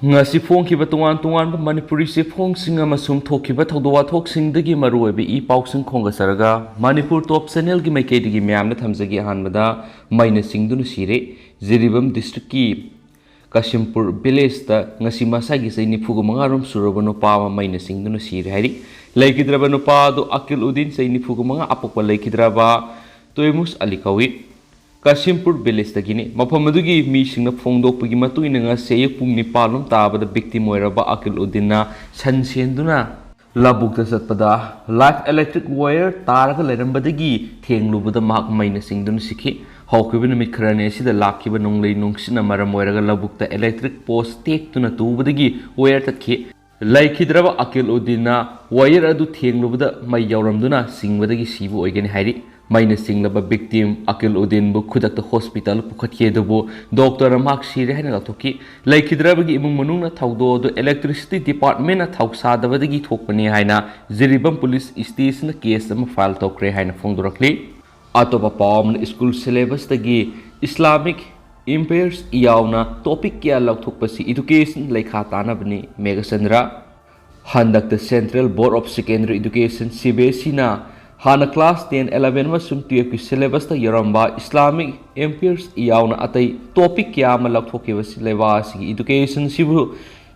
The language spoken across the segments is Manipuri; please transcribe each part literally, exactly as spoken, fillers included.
ꯉꯁꯤ ꯐꯣꯡꯈꯤꯕ ꯇꯣꯉꯥꯟ ꯇꯣꯉꯥꯟꯕ ꯃꯅꯤꯄꯨꯔꯤ ꯆꯦꯐꯣꯡꯁꯤꯡ ꯑꯃꯁꯨꯡ ꯊꯣꯛꯈꯤꯕ ꯊꯧꯗꯣꯛ ꯋꯥꯊꯣꯛꯁꯤꯡꯗꯒꯤ ꯃꯔꯨꯑꯣꯏꯕ ꯏ ꯄꯥꯎꯁꯤꯡ ꯈꯣꯝꯒꯠꯆꯔꯒ ꯃꯅꯤꯄꯨꯔ ꯇꯣꯞ ꯆꯦꯅꯦꯜꯒꯤ ꯃꯥꯏꯀꯩꯗꯒꯤ ꯃꯌꯥꯝꯗ ꯊꯝꯖꯒꯦ꯫ ꯑꯍꯥꯟꯕꯗ ꯃꯩꯅ ꯆꯤꯡꯗꯨꯅ ꯁꯤꯔꯦ꯫ ꯖꯤꯔꯤꯕꯥꯝ ꯗꯤꯁꯇ꯭ꯔꯤꯛꯀꯤ ꯀꯥꯁꯤꯝꯄꯨꯔ ꯚꯤꯂꯦꯖꯇ ꯉꯁꯤ ꯃꯁꯥꯒꯤ ꯆꯍꯤ ꯅꯤꯐꯨꯒ ꯃꯉꯥ ꯔꯣꯝ ꯁꯨꯔꯕ ꯅꯨꯄꯥ ꯑꯃ ꯃꯩꯅ ꯆꯤꯡꯗꯨꯅ ꯁꯤꯔꯦ ꯍꯥꯏꯔꯤ꯫ ꯂꯩꯈꯤꯗ꯭ꯔꯕ ꯅꯨꯄꯥ ꯑꯗꯨ ꯑꯀꯤꯜ ꯎꯗꯤꯟ, ꯆꯍꯤ ꯅꯤꯐꯨꯒ ꯃꯉꯥ, ꯑꯄꯣꯛꯄ ꯂꯩꯈꯤꯗ꯭ꯔꯕ ꯇꯣꯏꯃꯨꯁ ꯑꯂꯤ ꯀꯧꯏ꯫ ꯀꯥꯁꯤꯝꯄꯨꯔ ꯚꯤꯂꯦꯖꯇꯒꯤꯅꯤ꯫ ꯃꯐꯝ ꯑꯗꯨꯒꯤ ꯃꯤꯁꯤꯡꯅ ꯐꯣꯡꯗꯣꯛꯄꯒꯤ ꯃꯇꯨꯡ ꯏꯟꯅ ꯉꯁꯤ ꯑꯌꯨꯛ ꯄꯨꯡ ꯅꯤꯄꯥꯟ ꯂꯣꯝ ꯇꯥꯕꯗ ꯚꯤꯛꯇꯤꯝ ꯑꯣꯏꯔꯕ ꯑꯀꯤꯜ ꯎꯗꯤꯟꯅ ꯁꯟ ꯁꯦꯟꯗꯨꯅ ꯂꯧꯕꯨꯛꯇ ꯆꯠꯄꯗ ꯂꯥꯏꯐ ꯏꯂꯦꯛꯇ꯭ꯔꯤꯛ ꯋꯥꯌꯔ ꯇꯥꯔꯒ ꯂꯩꯔꯝꯕꯗꯒꯤ ꯊꯦꯡꯂꯨꯕꯗ ꯃꯍꯥꯛ ꯃꯩꯅ ꯆꯤꯡꯗꯨꯅ ꯁꯤꯈꯤ꯫ ꯍꯧꯈꯤꯕ ꯅꯨꯃꯤꯠ ꯈꯔꯅꯤ ꯑꯁꯤꯗ ꯂꯥꯛꯈꯤꯕ ꯅꯣꯡꯂꯩ ꯅꯨꯡꯁꯤꯠꯅ ꯃꯔꯝ ꯑꯣꯏꯔꯒ ꯂꯧꯕꯨꯛꯇ ꯏꯂꯦꯛꯇ꯭ꯔꯤꯛ ꯄꯣꯁ ꯇꯦꯛꯇꯨꯅ ꯇꯨꯕꯗꯒꯤ ꯋꯥꯌꯔ ꯇꯠꯈꯤ꯫ ꯂꯩꯈꯤꯗ꯭ꯔꯕ ꯑꯀꯤꯜ ꯎꯗꯤꯟꯅ ꯋꯥꯌꯔ ꯑꯗꯨ ꯊꯦꯡꯂꯨꯕꯗ ꯃꯩ ꯌꯥꯎꯔꯝꯗꯨꯅ ꯆꯤꯡꯕꯗꯒꯤ ꯁꯤꯕ ꯑꯣꯏꯒꯅꯤ ꯍꯥꯏꯔꯤ꯫ ꯃꯩꯅ ꯆꯤꯡꯂꯕ ꯚꯤꯛꯇꯤꯝ ꯑꯀꯤꯜ ꯎꯗꯤꯟꯕꯨ ꯈꯨꯗꯛꯇ ꯍꯣꯁꯄꯤꯇꯥꯜ ꯄꯨꯈꯠꯈꯤ, ꯑꯗꯨꯕꯨ ꯗꯣꯛꯇꯔꯅ ꯃꯍꯥꯛ ꯁꯤꯔꯦ ꯍꯥꯏꯅ ꯂꯥꯎꯊꯣꯛꯈꯤ꯫ ꯂꯩꯈꯤꯗ꯭ꯔꯕꯒꯤ ꯏꯃꯨꯡ ꯃꯅꯨꯡꯅ ꯊꯧꯗꯣꯛ ꯑꯗꯨ ꯏꯂꯦꯛꯇ꯭ꯔꯤꯁꯤꯇꯤ ꯗꯤꯄꯥꯔꯠꯃꯦꯟꯅ ꯊꯧꯁꯥꯗꯕꯗꯒꯤ ꯊꯣꯛꯄꯅꯤ ꯍꯥꯏꯅ ꯖꯤꯔꯤꯕꯥꯝ ꯄꯨꯂꯤꯁ ꯁ꯭ꯇꯦꯁꯟꯗ ꯀꯦꯁ ꯑꯃ ꯐꯥꯏꯜ ꯇꯧꯈ꯭ꯔꯦ ꯍꯥꯏꯅ ꯐꯣꯡꯗꯣꯔꯛꯂꯤ꯫ ꯑꯇꯣꯞꯄ ꯄꯥꯎ ꯑꯃꯅ, ꯁ꯭ꯀꯨꯜ ꯁꯤꯂꯦꯕꯁꯇꯒꯤ ꯏꯁꯂꯥꯃꯤꯛ ꯑꯦꯝꯄꯥꯌꯔꯁ ꯌꯥꯎꯅ ꯇꯣꯄꯤꯛ ꯀꯌꯥ ꯂꯧꯊꯣꯛꯄꯁꯤ ꯏꯗꯨꯀꯦꯁꯟ ꯂꯩꯈꯥ ꯇꯥꯅꯕꯅꯤ꯫ ꯃꯦꯘꯆꯟꯗ꯭ꯔ꯫ ꯍꯟꯗꯛꯇ Central Board of Secondary Education, C B S ꯏꯅ ꯍꯥꯟꯅ ꯀ꯭ꯂꯥꯁ ꯇꯦꯟ, ꯏꯂꯦꯚꯦꯟ ꯑꯃꯁꯨꯡ ꯇꯨꯌꯦꯜꯐꯀꯤ ꯁꯤꯂꯦꯕꯁꯇ ꯌꯥꯎꯔꯝꯕ ꯏꯁꯂꯥꯃꯤꯛ ꯑꯦꯝꯄꯥꯌꯔꯁ ꯌꯥꯎꯅ ꯑꯇꯩ ꯇꯣꯄꯤꯛ ꯀꯌꯥ ꯑꯃ ꯂꯧꯊꯣꯛꯈꯤꯕꯁꯤ ꯂꯩꯕꯥꯛ ꯑꯁꯤꯒꯤ ꯏꯗꯨꯀꯦꯁꯟꯁꯤꯕꯨ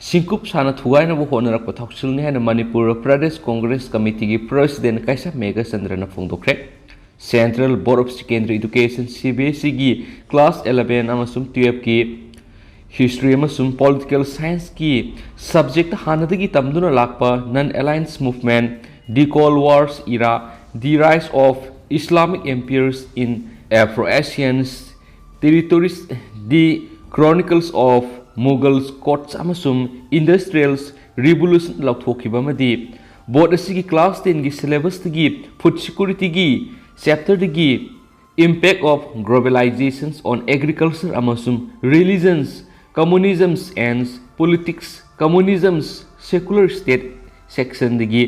ꯁꯤꯡꯀꯨꯞ ꯁꯥꯅ ꯊꯨꯒꯥꯏꯅꯕ ꯍꯣꯠꯅꯔꯛꯄ ꯊꯧꯁꯤꯜꯅꯤ ꯍꯥꯏꯅ ꯃꯅꯤꯄꯨꯔ ꯄ꯭ꯔꯗꯦꯁ ꯀꯣꯡꯒ꯭ꯔꯦꯁ ꯀꯃꯤꯇꯤꯒꯤ ꯄ꯭ꯔꯁꯤꯗꯦꯟ ꯀꯩꯁꯥꯝ ꯃꯦꯘꯆꯟꯗ꯭ꯔꯅ ꯐꯣꯡꯗꯣꯛꯈ꯭ꯔꯦ꯫ Central Board of Secondary Education, C B S ꯏꯒꯤ ꯀ꯭ꯂꯥꯁ ꯏꯂꯦꯚꯦꯟ ꯑꯃꯁꯨꯡ ꯇꯨꯌꯦꯜꯐꯀꯤ ꯍꯤꯁꯇ꯭ꯔꯤ ꯑꯃꯁꯨꯡ ꯄꯣꯂꯤꯇꯤꯀꯦꯜ ꯁꯥꯏꯟꯁꯀꯤ ꯁꯕꯖꯦꯛꯇ ꯍꯥꯟꯅꯗꯒꯤ ꯇꯝꯗꯨꯅ ꯂꯥꯛꯄ non-aligned movement, the Cold War's era, the rise of Islamic empires in Afro-Asian territories, the Chronicles of Mughal Courts ꯑꯃꯁꯨꯡ Industrial Revolution ꯂꯧꯊꯣꯛꯈꯤꯕ ꯑꯃꯗꯤ ꯕꯣꯔꯗ ꯑꯁꯤꯒꯤ ꯀ꯭ꯂꯥꯁ ꯇꯦꯟꯒꯤ ꯁꯤꯂꯦꯕꯁꯇꯒꯤ ꯐꯨꯗ ꯁꯦꯀ꯭ꯌꯨꯔꯤꯇꯤꯒꯤ ꯆꯦꯞꯇꯔꯗꯒꯤ Impact of Globalizations on Agriculture ꯑꯃꯁꯨꯡ Religions, Communisms and Politics, Communisms, Secular State ꯁꯦꯛꯁꯟꯗꯒꯤ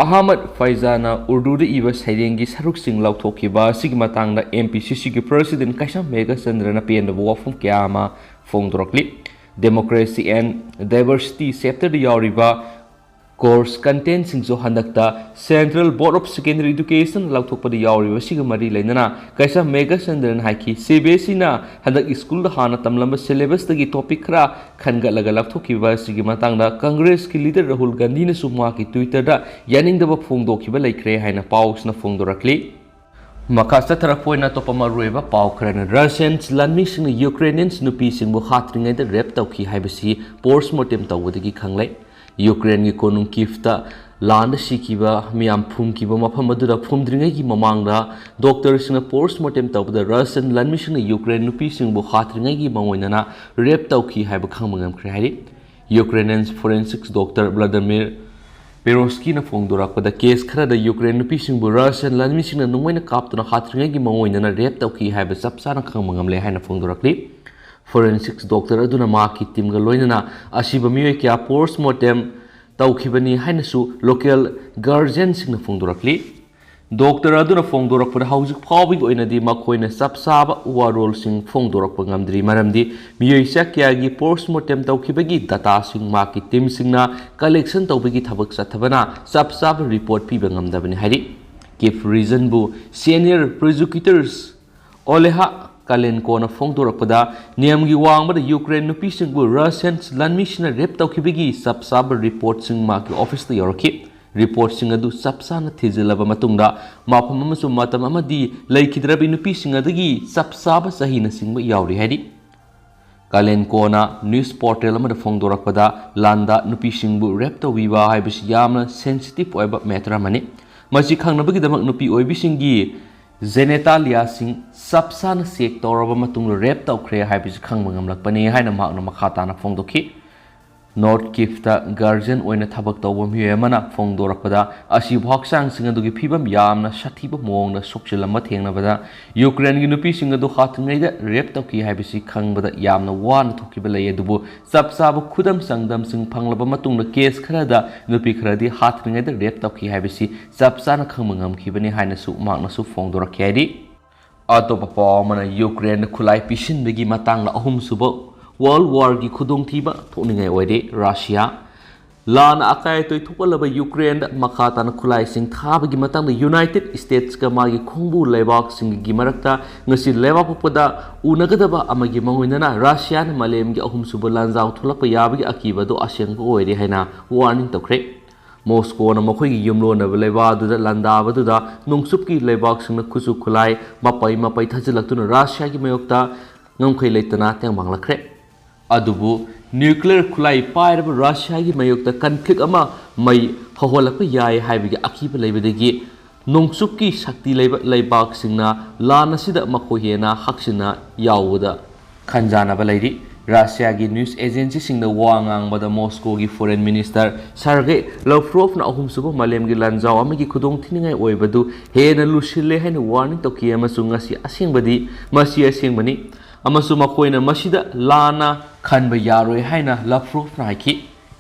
Ahmad ꯐꯩꯖꯥꯅ ꯎꯔꯗꯨꯗ ꯏꯕ ꯁꯩꯔꯦꯡꯒꯤ ꯁꯔꯨꯛꯁꯤꯡ ꯂꯧꯊꯣꯛꯈꯤꯕ ꯑꯁꯤꯒꯤ ꯃꯇꯥꯡꯗ ꯑꯦꯝ ꯄꯤ ꯁꯤ ꯁꯤꯒꯤ ꯄ꯭ꯔꯁꯤꯗꯦꯟ ꯀꯩꯁꯥꯝ ꯃꯦꯘꯆꯟꯗ꯭ꯔꯅ ꯄꯦꯟꯗꯕ ꯋꯥꯐꯝ ꯀꯌꯥ ꯑꯃ ꯐꯣꯡꯗꯣꯔꯛꯂꯤ꯫ Democracy and Diversity chapterꯗ ꯌꯥꯎꯔꯤꯕ course contentꯁꯤꯡꯁꯨ ꯍꯟꯗꯛꯇ Central Board of Secondary Education ꯂꯥꯎꯊꯣꯛꯄꯗ ꯌꯥꯎꯔꯤꯕꯁꯤꯒ ꯃꯔꯤ ꯂꯩꯅꯅ ꯀꯩꯁꯥꯝ ꯃꯦꯘꯆꯟꯗ꯭ꯔꯅ ꯍꯥꯏꯈꯤ, CBSEꯅ ꯍꯟꯗꯛ ꯁ꯭ꯀꯨꯜꯗ ꯍꯥꯟꯅ ꯇꯝꯂꯝꯕ syllabusꯇꯒꯤ topic ꯈꯔ ꯈꯟꯒꯠꯂꯒ ꯂꯧꯊꯣꯛꯈꯤꯕ ꯑꯁꯤꯒꯤ ꯃꯇꯥꯡꯗ Congressꯀꯤ leader ꯔꯥꯍꯨꯜ ꯒꯥꯟꯙꯤꯅꯁꯨ ꯃꯍꯥꯛꯀꯤ Twitterꯗ ꯌꯥꯅꯤꯡꯗꯕ ꯐꯣꯡꯗꯣꯛꯈꯤꯕ ꯂꯩꯈ꯭ꯔꯦ ꯍꯥꯏꯅ ꯄꯥꯎꯁꯤꯅ ꯐꯣꯡꯗꯣꯔꯛꯂꯤ꯫ ꯃꯈꯥ ꯆꯠꯊꯔꯛꯄ ꯑꯣꯏꯅ ꯑꯇꯣꯞꯄ ꯃꯔꯨꯑꯣꯏꯕ ꯄꯥꯎ ꯈꯔꯅ, Russian ꯂꯥꯟꯃꯤꯁꯤꯡꯅ Ukrainians ꯅꯨꯄꯤꯁꯤꯡꯕꯨ ꯍꯥꯠꯇ꯭ꯔꯤꯉꯩꯗ rape ꯇꯧꯈꯤ ꯍꯥꯏꯕꯁꯤ post mortem ꯇꯧꯕꯗꯒꯤ ꯈꯪꯂꯦ꯫ ꯌꯨꯀ꯭ꯔꯦꯟꯒꯤ ꯀꯣꯅꯨꯡ ꯀꯤꯐꯇ ꯂꯥꯟꯗ ꯁꯤꯈꯤꯕ ꯃꯤꯌꯥꯝ ꯐꯨꯝꯈꯤꯕ ꯃꯐꯝ ꯑꯗꯨꯗ ꯐꯨꯝꯗ꯭ꯔꯤꯉꯩꯒꯤ ꯃꯃꯥꯡꯗ doctorꯁꯤꯡꯅ post mortem ꯇꯧꯕꯗ Russian ꯂꯥꯟꯃꯤꯁꯤꯡꯅ ꯌꯨꯀ꯭ꯔꯦꯟ ꯅꯨꯄꯤꯁꯤꯡꯕꯨ ꯍꯥꯠꯇ꯭ꯔꯤꯉꯩꯒꯤ ꯃꯑꯣꯡ ꯑꯣꯏꯅꯅ rape ꯇꯧꯈꯤ ꯍꯥꯏꯕ ꯈꯪꯕ ꯉꯝꯈ꯭ꯔꯦ ꯍꯥꯏꯔꯤ꯫ Ukrainian forensics doctor Vladimir Peroskina ꯐꯣꯡꯗꯣꯔꯛꯄꯗ, case ꯈꯔꯗ ꯌꯨꯀ꯭ꯔꯦꯟ ꯅꯨꯄꯤꯁꯤꯡꯕꯨ Russian ꯂꯥꯟꯃꯤꯁꯤꯡꯅ ꯅꯣꯡꯃꯩꯅ ꯀꯥꯞꯇꯨꯅ ꯍꯥꯠꯇ꯭ꯔꯤꯉꯩꯒꯤ ꯃꯑꯣꯡ ꯑꯣꯏꯅꯅ rape ꯇꯧꯈꯤ ꯍꯥꯏꯕ ꯆꯞ ꯆꯥꯅ ꯈꯪꯕ ꯉꯝꯂꯦ ꯍꯥꯏꯅ ꯐꯣꯡꯗꯣꯔꯛꯂꯤ꯫ Forensics doctor ꯑꯗꯨꯅ ꯃꯍꯥꯛꯀꯤ teamꯒ ꯂꯣꯏꯅꯅ ꯑꯁꯤꯕ ꯃꯤꯑꯣꯏ ꯀꯌꯥ post mortem ꯇꯧꯈꯤꯕꯅꯤ ꯍꯥꯏꯅꯁꯨ local guardianꯁꯤꯡꯅ ꯐꯣꯡꯗꯣꯔꯛꯂꯤ꯫ Doctor ꯑꯗꯨꯅ ꯐꯣꯡꯗꯣꯔꯛꯄꯗ, ꯍꯧꯖꯤꯛ ꯐꯥꯎꯕꯒꯤ ꯑꯣꯏꯅꯗꯤ ꯃꯈꯣꯏꯅ ꯆꯞ ꯆꯥꯕ ꯋꯥꯔꯣꯜꯁꯤꯡ ꯐꯣꯡꯗꯣꯔꯛꯄ ꯉꯝꯗ꯭ꯔꯤ, ꯃꯔꯝꯗꯤ ꯃꯤꯑꯣꯏ ꯆꯥ ꯀꯌꯥꯒꯤ post mortem ꯇꯧꯈꯤꯕꯒꯤ dataꯁꯤꯡ ꯃꯍꯥꯛꯀꯤ teamꯁꯤꯡꯅ collection ꯇꯧꯕꯒꯤ ꯊꯕꯛ ꯆꯠꯊꯕꯅ ꯆꯞ ꯆꯥꯕ report ꯄꯤꯕ ꯉꯝꯗꯕꯅꯤ ꯍꯥꯏꯔꯤ꯫ Kyiv regionꯕꯨ senior prosecutors Oleha Kalenkoꯅ ꯐꯣꯡꯗꯣꯔꯛꯄꯗ, ꯅꯤꯌꯝꯒꯤ ꯋꯥꯡꯃꯗ ꯌꯨꯀ꯭ꯔꯦꯟ ꯅꯨꯄꯤꯁꯤꯡꯕꯨ Russian ꯂꯥꯟꯃꯤꯁꯤꯡꯅ rape ꯇꯧꯈꯤꯕꯒꯤ ꯆꯞ ꯆꯥꯕ reportꯁꯤꯡ ꯃꯍꯥꯛꯀꯤ officeꯇ ꯌꯧꯔꯛꯈꯤ꯫ Reportꯁꯤꯡ ꯑꯗꯨ ꯆꯞ ꯆꯥꯅ ꯊꯤꯖꯤꯜꯂꯕ ꯃꯇꯨꯡꯗ, ꯃꯐꯝ ꯑꯃꯁꯨꯡ ꯃꯇꯝ ꯑꯃꯗꯤ ꯂꯩꯈꯤꯗ꯭ꯔꯕꯤ ꯅꯨꯄꯤꯁꯤꯡ ꯑꯗꯨꯒꯤ ꯆꯞ ꯆꯥꯕ ꯆꯍꯤꯅꯆꯤꯡꯕ ꯌꯥꯎꯔꯤ ꯍꯥꯏꯔꯤ꯫ ꯀꯥꯂꯦꯟꯀꯣꯅ news portal ꯑꯃꯗ ꯐꯣꯡꯗꯣꯔꯛꯄꯗ, ꯂꯥꯟꯗ ꯅꯨꯄꯤꯁꯤꯡꯕꯨ rape ꯇꯧꯕꯤꯕ ꯍꯥꯏꯕꯁꯤ ꯌꯥꯝꯅ sensitive ꯑꯣꯏꯕ matter ꯑꯃꯅꯤ꯫ ꯃꯁꯤ ꯈꯪꯅꯕꯒꯤꯗꯃꯛ ꯅꯨꯄꯤ ꯑꯣꯏꯕꯤꯁꯤꯡꯒꯤ genitaliaꯁꯤꯡ ꯆꯞ ꯆꯥꯅ check ꯇꯧꯔꯕ ꯃꯇꯨꯡꯗ rape ꯇꯧꯈ꯭ꯔꯦ ꯍꯥꯏꯕꯁꯤ ꯈꯪꯕ ꯉꯝꯂꯛꯄꯅꯤ ꯍꯥꯏꯅ ꯃꯍꯥꯛꯅ ꯃꯈꯥ ꯇꯥꯅ ꯐꯣꯡꯗꯣꯛꯈꯤ꯫ North Kyivꯇ guardian ꯑꯣꯏꯅ ꯊꯕꯛ ꯇꯧꯕ ꯃꯤꯑꯣꯏ ꯑꯃꯅ ꯐꯣꯡꯗꯣꯔꯛꯄꯗ, ꯑꯁꯤꯕ ꯍꯛꯆꯥꯡꯁꯤꯡ ꯑꯗꯨꯒꯤ ꯐꯤꯕꯝ ꯌꯥꯝꯅ ꯁꯥꯊꯤꯕ ꯃꯑꯣꯡꯗ ꯁꯣꯛꯆꯤꯜꯂꯝꯕ ꯊꯦꯡꯅꯕꯗ, ꯌꯨꯀ꯭ꯔꯦꯟꯒꯤ ꯅꯨꯄꯤꯁꯤꯡ ꯑꯗꯨ ꯍꯥꯠꯇ꯭ꯔꯤꯉꯩꯗ rape ꯇꯧꯈꯤ ꯍꯥꯏꯕꯁꯤ ꯈꯪꯕꯗ ꯌꯥꯝꯅ ꯋꯥꯅ ꯊꯣꯛꯈꯤꯕ ꯂꯩ꯫ ꯑꯗꯨꯕꯨ ꯆꯞ ꯆꯥꯕ ꯈꯨꯗꯝ ꯆꯥꯡꯗꯝꯁꯤꯡ ꯐꯪꯂꯕ ꯃꯇꯨꯡꯗ, case ꯈꯔꯗ ꯅꯨꯄꯤ ꯈꯔꯗꯤ ꯍꯥꯠꯇ꯭ꯔꯤꯉꯩꯗ rape ꯇꯧꯈꯤ ꯍꯥꯏꯕꯁꯤ ꯆꯞ ꯆꯥꯅ ꯈꯪꯕ ꯉꯝꯈꯤꯕꯅꯤ ꯍꯥꯏꯅꯁꯨ ꯃꯍꯥꯛꯅꯁꯨ ꯐꯣꯡꯗꯣꯔꯛꯈꯤ ꯍꯥꯏꯔꯤ꯫ ꯑꯇꯣꯞꯄ ꯄꯥꯎ ꯑꯃꯅ, ꯌꯨꯀ꯭ꯔꯦꯟꯗ ꯈꯨꯠꯂꯥꯏ ꯄꯤꯁꯤꯟꯕꯒꯤ ꯃꯇꯥꯡꯗ ꯑꯍꯨꯝꯁꯨꯕ World Warꯒꯤ ꯈꯨꯗꯣꯡꯊꯤꯕ ꯊꯣꯛꯅꯤꯡꯉꯥꯏ ꯑꯣꯏꯔꯦ꯫ ꯔꯁꯤꯌꯥ ꯂꯥꯟꯅ ꯑꯀꯥꯏ ꯑꯇꯣꯏ ꯊꯣꯛꯍꯜꯂꯕ ꯌꯨꯀ꯭ꯔꯦꯟꯗ ꯃꯈꯥ ꯇꯥꯅ ꯈꯨꯠꯂꯥꯏꯁꯤꯡ ꯊꯥꯕꯒꯤ ꯃꯇꯥꯡꯗ ꯌꯨꯅꯥꯏꯇꯦꯗ ꯁ꯭ꯇꯦꯠꯁꯀ ꯃꯥꯒꯤ ꯈꯣꯡꯕꯨ ꯂꯩꯕꯥꯛꯁꯤꯡꯒꯤ ꯃꯔꯛꯇ ꯉꯁꯤ ꯂꯩꯕꯥꯛꯄꯣꯛꯄꯗ ꯎꯅꯒꯗꯕ ꯑꯃꯒꯤ ꯃꯥꯡꯑꯣꯏꯅꯅ ꯔꯁꯤꯌꯥꯅ ꯃꯥꯂꯦꯝꯒꯤ ꯑꯍꯨꯝꯁꯨꯕ ꯂꯥꯟꯖꯥꯎ ꯊꯣꯛꯂꯛꯄ ꯌꯥꯕꯒꯤ ꯑꯀꯤꯕ ꯑꯗꯨ ꯑꯁꯦꯡꯕ ꯑꯣꯏꯔꯦ ꯍꯥꯏꯅ ꯋꯥꯔꯅꯤꯡ ꯇꯧꯈ꯭ꯔꯦ꯫ ꯃꯣꯁꯀꯣꯅ ꯃꯈꯣꯏꯒꯤ ꯌꯨꯝꯂꯣꯟꯅꯕ ꯂꯩꯕꯥꯛ ꯑꯗꯨꯗ ꯂꯥꯟꯗꯥꯕꯗꯨꯗ ꯅꯣꯡꯆꯨꯞꯀꯤ ꯂꯩꯕꯥꯛꯁꯤꯡꯅ ꯈꯨꯠꯁꯨ ꯈꯨꯠꯂꯥꯏ ꯃꯄꯩ ꯃꯄꯩ ꯊꯥꯖꯤꯜꯂꯛꯇꯨꯅ ꯔꯁꯤꯌꯥꯒꯤ ꯃꯥꯌꯣꯛꯇ ꯉꯝꯈꯩ ꯂꯩꯇꯅ ꯇꯦꯡꯕꯥꯡꯂꯛꯈ꯭ꯔꯦ꯫ ꯑꯗꯨꯕꯨ ꯅ꯭ꯌꯨꯀ꯭ꯂꯤꯌꯔ ꯈꯨꯠꯂꯥꯏ ꯄꯥꯏꯔꯕ ꯔꯁꯤꯌꯥꯒꯤ ꯃꯥꯌꯣꯛꯇ ꯀꯟꯐ꯭ꯂꯤꯛ ꯑꯃ ꯃꯩ ꯍꯧꯍꯜꯂꯛꯄ ꯌꯥꯏ ꯍꯥꯏꯕꯒꯤ ꯑꯀꯤꯕ ꯂꯩꯕꯗꯒꯤ ꯅꯣꯡꯆꯨꯞꯀꯤ ꯁꯛꯇꯤ ꯂꯩꯕ ꯂꯩꯕꯥꯛꯁꯤꯡꯅ ꯂꯥꯟ ꯑꯁꯤꯗ ꯃꯈꯣꯏ ꯍꯦꯟꯅ ꯍꯛꯆꯤꯟꯅ ꯌꯥꯎꯕꯗ ꯈꯟꯖꯥꯅꯕ ꯂꯩꯔꯤ꯫ ꯔꯁꯤꯌꯥꯒꯤ ꯅ꯭ꯌꯨꯁ ꯑꯦꯖꯦꯟꯁꯤꯁꯤꯡꯅ ꯋꯥ ꯉꯥꯡꯕꯗ ꯃꯣꯁꯀꯣꯒꯤ ꯐꯣꯔꯦꯟ ꯃꯤꯅꯤꯁꯇꯔ ꯁꯔꯒꯦ ꯂꯣꯐ꯭ꯔꯣꯐꯅ ꯑꯍꯨꯝꯁꯨꯕ ꯃꯥꯂꯦꯝꯒꯤ ꯂꯥꯟꯖꯥꯎ ꯑꯃꯒꯤ ꯈꯨꯗꯣꯡꯊꯤꯅꯤꯡꯉꯥꯏ ꯑꯣꯏꯕꯗꯨ ꯍꯦꯟꯅ ꯂꯨꯁꯤꯜꯂꯦ ꯍꯥꯏꯅ ꯋꯥꯔꯅꯤꯡ ꯇꯧꯈꯤ ꯑꯃꯁꯨꯡ ꯉꯁꯤ ꯑꯁꯦꯡꯕꯗꯤ, ꯃꯁꯤ ꯑꯁꯦꯡꯕꯅꯤ ꯑꯃꯁꯨꯡ ꯃꯈꯣꯏꯅ ꯃꯁꯤꯗ ꯂꯥꯟꯅ ꯈꯟꯕ ꯌꯥꯔꯣꯏ ꯍꯥꯏꯅ ꯂꯣꯐ꯭ꯔꯣꯐꯅ ꯍꯥꯏꯈꯤ꯫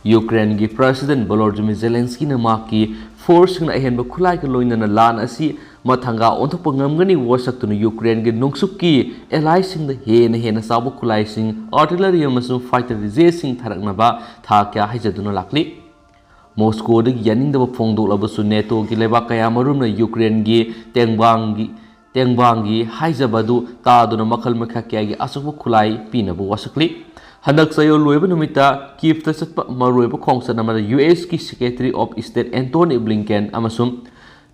ꯌꯨꯀ꯭ꯔꯦꯟꯒꯤ ꯄ꯭ꯔꯦꯁꯤꯗꯦꯟꯠ ꯚꯣꯂꯣꯗꯤꯃꯤꯔ ꯖꯦꯂꯦꯟꯁꯀꯤꯅ ꯃꯍꯥꯛꯀꯤ ꯐꯣꯔꯁꯁꯤꯡꯅ ꯑꯍꯦꯟꯕ ꯈꯨꯠꯂꯥꯏꯒ ꯂꯣꯏꯅꯅ ꯂꯥꯟ ꯑꯁꯤ ꯃꯊꯪꯒ ꯑꯣꯟꯊꯣꯛꯄ ꯉꯝꯒꯅꯤ ꯋꯥꯁꯛꯇꯨꯅ ꯌꯨꯀ꯭ꯔꯦꯟꯒꯤ ꯅꯣꯡꯆꯨꯞꯀꯤ ꯑꯦꯂꯥꯏꯁꯤꯡꯗ ꯍꯦꯟꯅ ꯍꯦꯟꯅ ꯆꯥꯎꯕ ꯈꯨꯠꯂꯥꯏꯁꯤꯡ, ꯑꯥꯔꯇꯤꯂꯔꯤ ꯑꯃꯁꯨꯡ ꯐꯥꯏꯇꯔ ꯖꯦꯠꯁꯤꯡ ꯊꯥꯔꯛꯅꯕ ꯊꯥ ꯀꯌꯥ ꯍꯥꯏꯖꯗꯨꯅ ꯂꯥꯛꯂꯤ꯫ ꯃꯣꯁꯀꯣꯗꯒꯤ ꯌꯥꯅꯤꯡꯗꯕ ꯐꯣꯡꯗꯣꯛꯂꯕꯁꯨ ꯅꯦꯇꯣꯒꯤ ꯂꯩꯕꯥꯛ ꯀꯌꯥ ꯃꯔꯨꯝꯅ ꯌꯨꯀ꯭ꯔꯦꯟꯒꯤ ꯇꯦꯡꯕꯥꯡꯒꯤ ꯇꯦꯡꯕꯥꯡꯒꯤ ꯍꯥꯏꯖꯕ ꯑꯗꯨ ꯇꯥꯗꯨꯅ ꯃꯈꯜ ꯃꯈꯥ ꯀꯌꯥꯒꯤ ꯑꯆꯧꯕ ꯈꯨꯠꯂꯥꯏ ꯄꯤꯅꯕ ꯋꯥꯁꯛꯂꯤ꯫ ꯍꯟꯗꯛ ꯆꯌꯣꯜ ꯂꯣꯏꯕ ꯅꯨꯃꯤꯠꯇ ꯀꯤꯞꯇ ꯆꯠꯄ ꯃꯔꯨꯑꯣꯏꯕ ꯈꯣꯡꯆꯠ ꯑꯃꯗ ꯌꯨ ꯑꯦꯁꯀꯤ secretary of state Antony Blinken ꯑꯃꯁꯨꯡ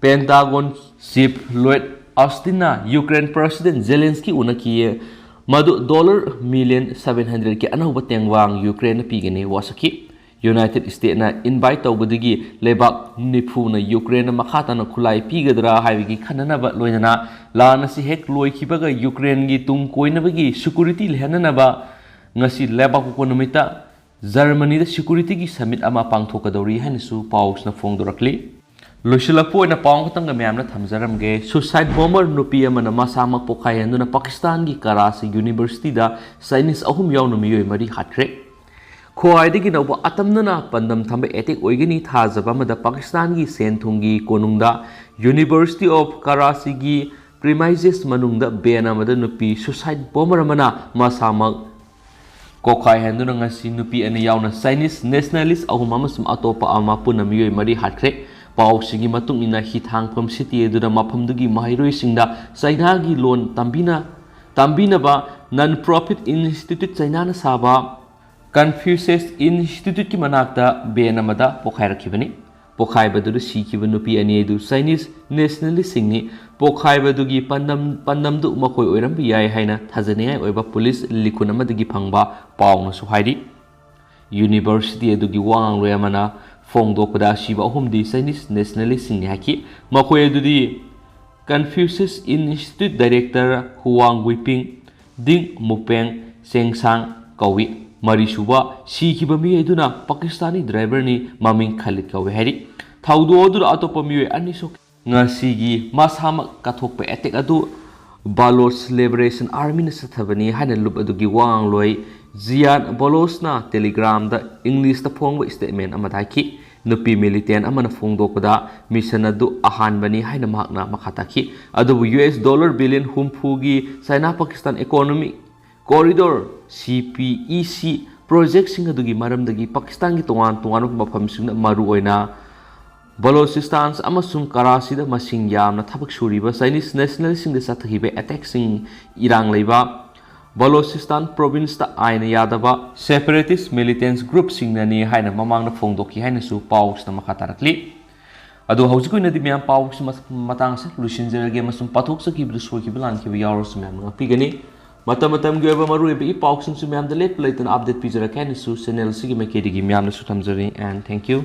ꯄꯦꯟꯇꯥꯒꯣꯟ ꯆꯤꯐ ꯂꯣꯏꯗ ꯑꯣꯁꯇꯤꯟꯅ ꯌꯨꯀ꯭ꯔꯦꯟ ꯄ꯭ꯔꯦꯁꯤꯗꯦꯟꯠ ꯖꯦꯂꯦꯟꯁꯀꯤ ꯎꯅꯈꯤꯌꯦ꯫ ꯃꯗꯨ ꯗꯣꯂꯔ ꯃꯤꯂꯤꯌꯟ ꯁꯚꯦꯟ ꯍꯟꯗ꯭ꯔꯦꯠꯀꯤ ꯑꯅꯧꯕ ꯇꯦꯡꯕꯥꯡ ꯌꯨꯀ꯭ꯔꯦꯟꯗ ꯄꯤꯒꯅꯤ ꯋꯥꯁꯛꯈꯤ꯫ ꯌꯨꯅꯥꯏꯇꯦꯗ ꯁ꯭ꯇꯦꯠꯅ ꯏꯟꯚꯥꯏꯠ ꯇꯧꯕꯗꯒꯤ ꯂꯩꯕꯥꯛ ꯅꯤꯐꯨꯅ ꯌꯨꯀ꯭ꯔꯦꯟꯗ ꯃꯈꯥ ꯇꯥꯅ ꯈꯨꯠꯂꯥꯏ ꯄꯤꯒꯗ꯭ꯔꯥ ꯍꯥꯏꯕꯒꯤ ꯈꯟꯅꯅꯕ ꯂꯣꯏꯅꯅ ꯂꯥꯟ ꯑꯁꯤ ꯍꯦꯛ ꯂꯣꯏꯈꯤꯕꯒ ꯌꯨꯀ꯭ꯔꯦꯟꯒꯤ ꯇꯨꯡ ꯀꯣꯏꯅꯕꯒꯤ ꯁꯦꯀ꯭ꯌꯨꯔꯤꯇꯤ ꯂꯩꯍꯟꯅꯅꯕ ꯉꯁꯤ ꯂꯩꯕꯥꯛꯄꯣꯛꯄ ꯅꯨꯃꯤꯠꯇ ꯖꯔꯃꯅꯤꯗ ꯁꯦꯀ꯭ꯌꯨꯔꯤꯇꯤꯒꯤ ꯁꯃꯤꯠ ꯑꯃ ꯄꯥꯡꯊꯣꯛꯀꯗꯧꯔꯤ ꯍꯥꯏꯅꯁꯨ ꯄꯥꯎꯁꯤꯅ ꯐꯣꯡꯗꯣꯔꯛꯂꯤ꯫ ꯂꯣꯏꯁꯤꯜꯂꯛꯄ ꯑꯣꯏꯅ ꯄꯥꯎ ꯈꯛꯇꯪꯒ ꯃꯌꯥꯝꯅ ꯊꯝꯖꯔꯝꯒꯦ꯫ ꯁꯨꯁꯥꯏꯠ ꯕꯣꯝꯕꯔ ꯅꯨꯄꯤ ꯑꯃꯅ ꯃꯁꯥꯃꯛ ꯄꯣꯈꯥꯏꯍꯟꯗꯨꯅ ꯄꯥꯀꯤꯁꯇꯥꯟꯒꯤ ꯀꯔꯥꯆꯤ ꯌꯨꯅꯤꯚꯔꯁꯤꯇꯤꯗ ꯆꯥꯏꯅꯤꯁ ꯑꯍꯨꯝ ꯌꯥꯎꯅ ꯃꯤꯑꯣꯏ ꯃꯔꯤ ꯍꯥꯠꯈ꯭ꯔꯦ꯫ ꯈ꯭ꯋꯥꯏꯗꯒꯤ ꯅꯧꯕ ꯑꯇꯝꯅꯅ ꯄꯥꯟꯗꯝ ꯊꯝꯕ ꯑꯦꯇꯦꯛ ꯑꯣꯏꯒꯅꯤ ꯊꯥꯖꯕ ꯑꯃꯗ ꯄꯥꯀꯤꯁꯇꯥꯟꯒꯤ ꯁꯦꯟ ꯊꯨꯝꯒꯤ ꯀꯣꯅꯨꯡꯗ ꯌꯨꯅꯤꯚꯔꯁꯤꯇꯤ ꯑꯣꯐ ꯀꯔꯥꯆꯤꯒꯤ ꯄ꯭ꯔꯤꯃꯥꯏꯖꯦꯁ ꯃꯅꯨꯡꯗ ꯚꯦꯟ ꯑꯃꯗ ꯅꯨꯄꯤ ꯁꯨꯁꯥꯏꯠ ꯕꯣꯝꯕꯔ ꯑꯃꯅ ꯃꯁꯥꯃꯛ ꯀꯣꯛꯈꯥꯏ ꯍꯟꯗꯨꯅ ꯉꯁꯤ ꯅꯨꯄꯤ ꯑꯅꯤ ꯌꯥꯎꯅ Chinese nationalist ꯑꯍꯨꯝ ꯑꯃꯁꯨꯡ ꯑꯇꯣꯞꯄ ꯑꯃ ꯄꯨꯟꯅ ꯃꯤꯑꯣꯏ ꯃꯔꯤ ꯍꯥꯠꯈ꯭ꯔꯦ꯫ ꯄꯥꯎꯁꯤꯡꯒꯤ ꯃꯇꯨꯡ ꯏꯟꯅ, ꯍꯤꯊꯥꯡꯐꯝ city ꯑꯗꯨꯗ ꯃꯐꯝꯗꯨꯒꯤ ꯃꯍꯩꯔꯣꯏꯁꯤꯡꯗ ꯆꯩꯅꯥꯒꯤ ꯂꯣꯟ ꯇꯝꯕꯤꯅ ꯇꯝꯕꯤꯅꯕ non-profit institute ꯆꯩꯅꯥꯅ ꯁꯥꯕ Confucius Instituteꯀꯤ ꯃꯅꯥꯛꯇ van ꯑꯃꯗ ꯄꯣꯈꯥꯏꯔꯛꯈꯤꯕꯅꯤ꯫ ꯄꯣꯈꯥꯏꯕꯗꯨꯗ ꯁꯤꯈꯤꯕ ꯅꯨꯄꯤ ꯑꯅꯤ ꯑꯗꯨ Chinese nationalistꯁꯤꯡꯅꯤ꯫ ꯄꯣꯈꯥꯏꯕꯗꯨꯒꯤ ꯄꯥꯟꯗꯝ ꯄꯥꯟꯗꯝꯗꯨ ꯃꯈꯣꯏ ꯑꯣꯏꯔꯝꯕ ꯌꯥꯏ ꯍꯥꯏꯅ ꯊꯥꯖꯅꯤꯡꯉꯥꯏ ꯑꯣꯏꯕ ꯄꯨꯂꯤꯁ ꯂꯤꯈꯨꯟ ꯑꯃꯗꯒꯤ ꯐꯪꯕ ꯄꯥꯎꯅꯁꯨ ꯍꯥꯏꯔꯤ꯫ University ꯑꯗꯨꯒꯤ ꯋꯥ ꯉꯥꯡꯂꯣꯏ ꯑꯃꯅ ꯐꯣꯡꯗꯣꯛꯄꯗ, ꯑꯁꯤꯕ ꯑꯍꯨꯝꯗꯤ Chinese nationalistꯁꯤꯡꯅꯤ ꯍꯥꯏꯈꯤ꯫ ꯃꯈꯣꯏ ꯑꯗꯨꯗꯤ Confucius Institute director Huang Guiping, Ding Mupeng, Cheng Sang ꯀꯧꯏ꯫ ꯃꯔꯤꯁꯨꯕ ꯁꯤꯈꯤꯕ ꯃꯤꯑꯣꯏ ꯑꯗꯨꯅ ꯄꯥꯀꯤꯁꯇꯥꯅꯤ driverꯅꯤ, ꯃꯃꯤꯡ ꯈꯥꯂꯤꯗ ꯀꯧꯏ ꯍꯥꯏꯔꯤ꯫ ꯊꯧꯗꯣꯛ ꯑꯗꯨꯗ ꯑꯇꯣꯞꯄ ꯃꯤꯑꯣꯏ ꯑꯅꯤ ꯁꯣꯛꯈꯤ꯫ ꯉꯁꯤꯒꯤ ꯃꯁꯥꯃꯛ ꯀꯠꯊꯣꯛꯄ attack ꯑꯗꯨ Baloch Liberation Armyꯅ ꯆꯠꯊꯕꯅꯤ ꯍꯥꯏꯅ ꯂꯨꯞ ꯑꯗꯨꯒꯤ ꯋꯥ ꯉꯥꯡꯂꯣꯏ Zian Balochꯅ Telegramꯗ Englishꯇ ꯐꯣꯡꯕ statement ꯑꯃꯗ ꯍꯥꯏꯈꯤ꯫ ꯅꯨꯄꯤ militant ꯑꯃꯅ ꯐꯣꯡꯗꯣꯛꯄꯗ, mission ꯑꯗꯨ ꯑꯍꯥꯟꯕꯅꯤ ꯍꯥꯏꯅ ꯃꯍꯥꯛꯅ ꯃꯈꯥ ꯇꯥꯈꯤ꯫ ꯑꯗꯨꯕꯨ U S dollar billion ꯍꯨꯝꯐꯨꯒꯤ China Pakistan Economic Corridor, C P E C, projectꯁꯤꯡ ꯑꯗꯨꯒꯤ ꯃꯔꯝꯗꯒꯤ ꯄꯥꯀꯤꯁꯇꯥꯟꯒꯤ ꯇꯣꯉꯥꯟ ꯇꯣꯉꯥꯟꯕ ꯃꯐꯝꯁꯤꯡꯗ, ꯃꯔꯨꯑꯣꯏꯅ Balochistan ꯑꯃꯁꯨꯡ ꯀꯔꯥꯆꯤꯗ ꯃꯁꯤꯡ ꯌꯥꯝꯅ ꯊꯕꯛ ꯁꯨꯔꯤꯕ Chinese nationalistꯁꯤꯡꯗ ꯆꯠꯊꯈꯤꯕ attackꯁꯤꯡ ꯏꯔꯥꯡ ꯂꯩꯕ Balochistan provinceꯇ ꯑꯥꯏꯟ ꯌꯥꯗꯕ separatist militants groupꯁꯤꯡꯅꯅꯤ ꯍꯥꯏꯅ ꯃꯃꯥꯡꯗ ꯐꯣꯡꯗꯣꯛꯈꯤ ꯍꯥꯏꯅꯁꯨ ꯄꯥꯎꯁꯤꯗ ꯃꯈꯥ ꯇꯥꯔꯛꯂꯤ꯫ ꯑꯗꯣ ꯍꯧꯖꯤꯛ ꯑꯣꯏꯅꯗꯤ ꯃꯌꯥꯝ ꯄꯥꯎꯁꯤ ꯃꯁ-, ꯃꯇꯥꯡꯁꯦ ꯂꯣꯏꯁꯤꯟꯖꯔꯒꯦ ꯑꯃꯁꯨꯡ ꯄꯥꯊꯣꯛꯆꯈꯤꯕꯗꯨ ꯁꯣꯏꯈꯤꯕ ꯂꯥꯟꯈꯤꯕ ꯌꯥꯎꯔꯁꯨ ꯃꯌꯥꯝꯅ ꯉꯥꯛꯄꯤꯒꯅꯤ꯫ ꯃꯇꯝ ꯃꯇꯝꯒꯤ ꯑꯣꯏꯕ ꯃꯔꯨꯑꯣꯏꯕ ꯏ ꯄꯥꯎꯁꯤꯡꯁꯨ ꯃꯌꯥꯝꯗ ꯂꯦꯞꯄ ꯂꯩꯇꯅ update ꯄꯤꯖꯔꯛꯀꯦ ꯍꯥꯏꯅꯁꯨ channel ꯑꯁꯤꯒꯤ ꯃꯥꯏꯀꯩꯗꯒꯤ ꯃꯌꯥꯝꯗꯁꯨ ꯊꯝꯖꯔꯤ, and thank you꯫